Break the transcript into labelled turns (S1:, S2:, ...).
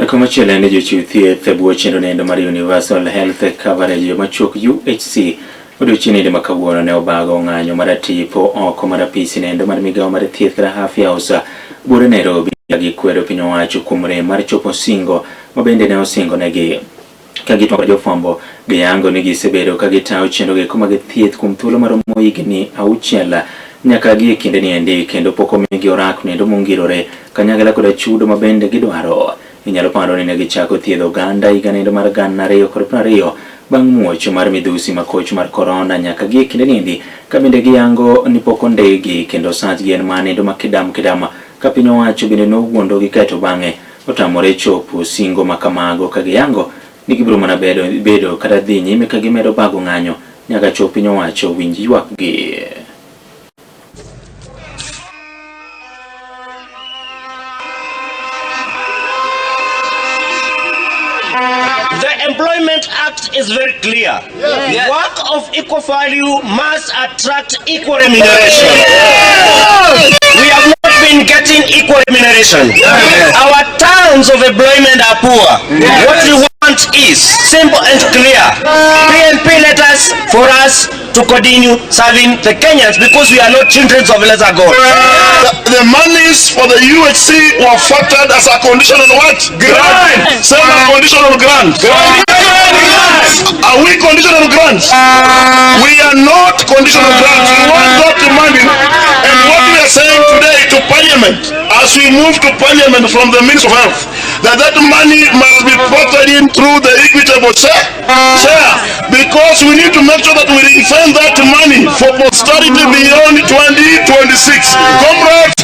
S1: Komachielo en ni jochiw thieth e bwo chenro nendo mar Universal Health Coverage machuok UHC odiochieng' ma kawuono ne obago ng'anyo mar tipo oko mar apisi nendo mar migawo mar thieth kata Afya House buore Nairobi ka gikwedo piny owacho kuom rem mar chopo singo ma bende ne osingo negi. Ka gitwak kod jofwambo, giyango ni gisebedo ka gitayo chenro go mag thieth kuom thuolo maromo higni 6 nyaka gi e kinde ni endi, kendo pok omigi orak nendo mongirore kanyakla koda chudo ma bende gidwaro. Inyalo paro ni ne gichako thiedho oganda higa nendo mar 2020 bang' muoch mar midhusi makoch mar korona nyaka gi e kinde ni endi, ka bende giyango ni pok ondigi kendo sachgi en manendo ma kidam kidam, ka piny owacho bende nowuondogi kaeto bang'e otamore chopo singo ma kamago, ka giyango ni gibiro mana bedo kata dhi nyime ka gimedo bago ng'anyo nyaka chop piny owacho winj ywakgi.
S2: The Employment Act is very clear. Yes. Work of equal value must attract equal remuneration. Yes. We have not been getting equal remuneration. Yes. Our terms of employment are poor. Yes. What we want is simple and clear. PNP letters for us to continue serving the Kenyans, because we are not children of lesser God.
S3: The monies for the UHC were factored as a conditional what? Grant. Same as conditional grant. Grant. Are we conditional grants? We are not conditional grants. We want that money. And what we are saying today to Parliament, as we move to Parliament from the Ministry of Health, that money must be factored in through the equitable share, because we need to make sure that we refund that money for posterity beyond 2026. Comrades,